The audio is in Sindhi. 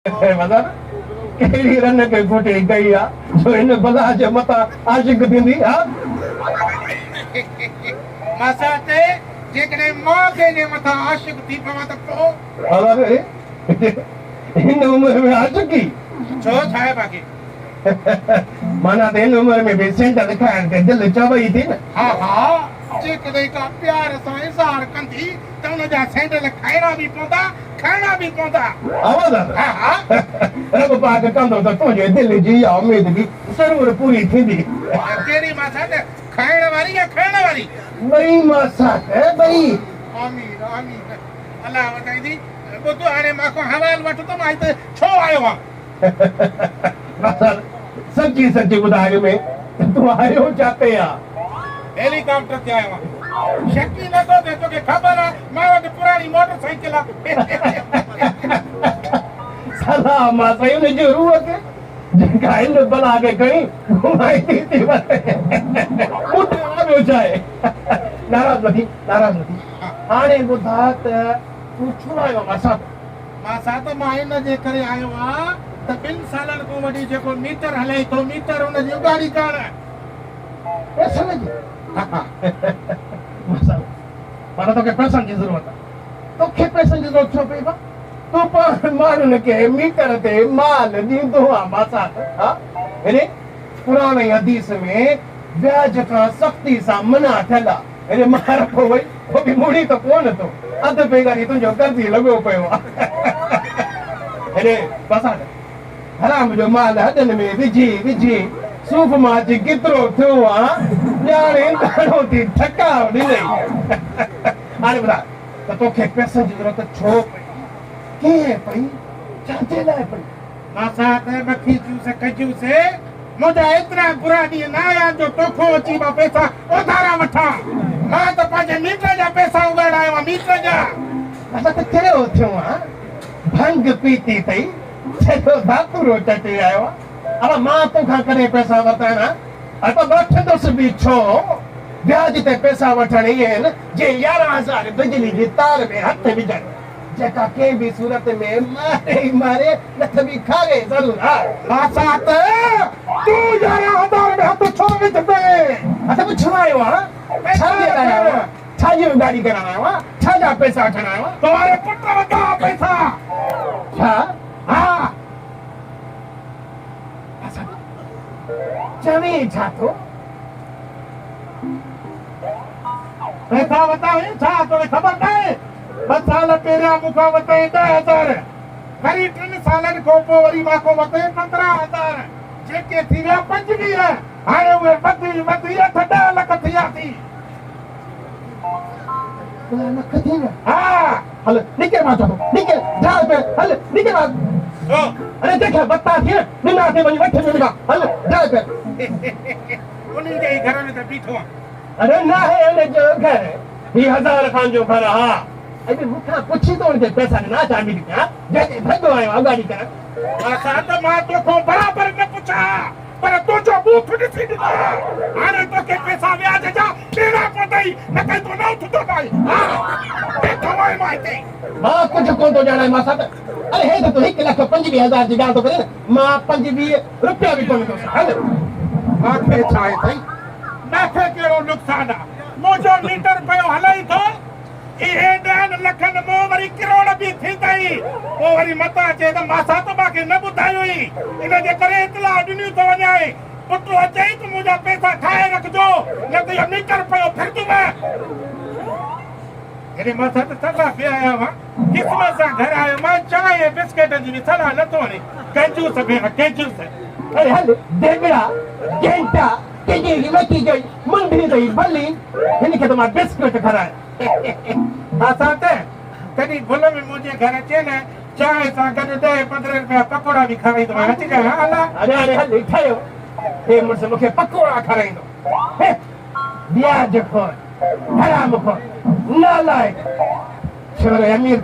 مدد ڪهڙي رن کي گهوٽي ڪئي آ جو هن بلا جي مٿان عاشق ٿيندي ها. ماسات جيڪڏهن مان ڪنهن جي مٿان عاشق ٿي پوان ته پوء؟ اري هن عمر ۾ عاشقي؟ ڇو ڇا آهي باقي؟ معنيٰ ته هن عمر ۾ به سينڊل کائڻ تي دل چوي ٿي نه. ها ها جيڪڏهن ڪا پيار سان اظهار ڪندي ته ان جا سينڊل کائڻا به پوندا کڻڻا به پوندا. آواز ها ها. رب پاڪ ڪندو ته تنهنجي دل جي اها اميد به ضرور پوري ٿيندي. ڪهڙي ماسات؟ کائڻ واري يا کڻڻ واري؟ ٻئي ماسات ٻئي. آمين آمين الله وڌائيندي. ٻڌ هاڻي مان کان حوال وٺ ته مان هتي ڇو آيو آهيان. ماسات سچي سچي ٻڌاء اڳ ۾ ته تون آيو ڇاتي آ؟ هيلي ڪاپٽر تي آيو آهيان. شڪ ئي نه ٿو ٿئي توکي خبر آ مان وٽ پراڻي موٽر سائيڪل آ. سلام آ سائين ان جي روح کي جيڪا هن بلا کي کڻي گهمائيندي ٿي وتي. ٻڌ آ ٻيو ڇا آهي. ناراض نه ٿي ناراض نه ٿي. هاڻي ٻڌاء ته تون ڇو آيو آ ماسات؟ ماسات مان ان جي ڪري آيو آ ته ٻن سالن کان وٺي جيڪو ميٽر هلائي ٿو ميٽر ان جي اڳاڙي ڪرڻ. پئسن جي؟ ماسات معنيٰ توکي پئسن جي ضرورت آ. توکي پئسن جي ضرورت ڇو پئي ڀا؟ تون پاڻ ماڻهن کي ميٽر تي مال ڏيندو آن ماسات ها؟ هيڏي قرآن ۽ حديث ۾ وياج کان سختي سان منع ٿيل آ. هيڏي مان رکو وئي هو به مڙي ته ڪونه ٿو. اڌ بيگاري تنهنجو قرضي لڳو پيو آ. هيڏي ماسات حرام جو مال هڏن ۾ وجهي وجهي صوف مان اچي ڪيترو ٿيو آ، ڄاڻي داڻو ٿي ٺڪاء ڏنئي. هاڻي ٻڌاء ته توکي پئسن جي ضرورت ڇو پئي؟ ڪيئن پئي؟ ڇا جي لاء پئي؟ ماسات مکي چوس کجوس، منهنجا ايترا برا ڏينهن نه آيا آهن جو توکان اچي مان پئسا اوڌارا وٺان. مان ته پنهنجي ميٽر جا پئسا اڳاڙڻ آيو آهيان، ميٽر جا. ماسات ڪريو ٿيو آن، ڀنگ پيتي اٿئي، سڄو ڌاتورو چٽي آيو آ. اڙا مان تو کان ڪڏهن پئسا ورتا آهن ها؟ اڙي پر وٺندس به ڇو؟ وياج تي پئسا وٺڻ ائين آهن جيئن 11,000 بجلي جي تار ۾ هٿ وجهڻ، جيڪا ڪنهن به صورت ۾ ماري ئي ماري نه ته به کاري ضرور ها. ماسات، تون 11,000 ۾ هٿ ڇو وجهندين؟ هٿ به ڇو آيو آهان؟ ڇا جي لاء آيو آهان؟ ڇا جي اگهاڙي ڪرڻ آيو آهان؟ ڇا جا پئسا وٺڻ آيو آهان؟ تو واري پٽ وڌا ها پئسا. ڇا؟ ها. اسد، چوين ڇا ٿو؟ پئسا وتا هئين ڇا؟ توکي خبر ناهي؟ ٻه سال پهريان مون کان وتئين 10,000، وري ٽن سالن کان پوء وري مان کان وتئين 15,000، جيڪي ٿي ويا 25، هاڻي اهي وڌي وڌي اٺ ڏهه لک ٿيا ٿي. 10 لک ٿي ويا؟ ها. هل نڪر مان چوان ٿو نڪر جاء پير هل نڪر مان. ڇو؟ اڙي جنهن کي وتا ٿي نه ڏنا ٿي وڃي وٺ مون کان هل جاء پير. انهي جي ئي گهر ۾ ته بيٺو آهيان. اڙي ناهي ان جو گهر هي هزار خان جو گهر آ. اڄ مون کان پڇي تو ان کي پئسا ڏنا ڇا امير کي ها جنهن تي ڀڳو آيو اڳاڙي ڪرڻ. ماسات مان توکان برابر نه پڇان ها. پر تنهنجو ٻوٿ ڏسي ڏنا ها. هاڻي توکي پئسا وياج جا ڏيڻا پوندئي، نه ته تون نه اٿندو مائي. ها، ويٺو آهيان مان هتي. مان ڪجهه ڪونه ٿو ڄاڻان ماسات. اڙي هي ته تون هڪ لک 25,000 جي ڳالهه ٿو ڪرين، مان 25 رپيا به ڪونه ٿو سگهان. مان کي ڇا آهي سائين؟ مان کي ڪهڙو نقصان آ؟ منهنجو ميٽر پيو هلئي ٿو. اهي ڏهن لکن مون وري ڪروڙ به ٿيندئي. پوء وري متان چئي ته ماسات مان کي نه ٻڌايو ئي. ان جي ڪري اطلاع ڏنيون ٿو وڃانء. پٽ اچئي ته منهنجا پئسا ٺاهي رکجو، نه ته اهو ميٽر پيو ڦرندومانء. جڏهن ماسات صفا بي حيا هئا. قسمت سان گهر آيو مان، چانهه ۽ بسڪيٽن جي به صلاح نه ٿو هڻي. ڪنجوس ڀيڻ ڪنجوس. اڙي هل ديڳڙا، گينٽا، ڪنهن جي مکي جي منڍي اٿئي ڀلي، هن کي ته مان بسڪوٽ کارايان. ماسات، ڪڏهن ڀل ۾ منهنجي گهر اچين نه، چانهه سان گڏ ڏهه 15 رپيا پڪوڙا به کارائيندومانء، اچجانء ها الا. اڙي هاڻي هل ٺهيو، هي مڙس مون کي پڪوڙا کارائيندو. هي وياج خور، حرام خور، نالائق، ڇوري امير.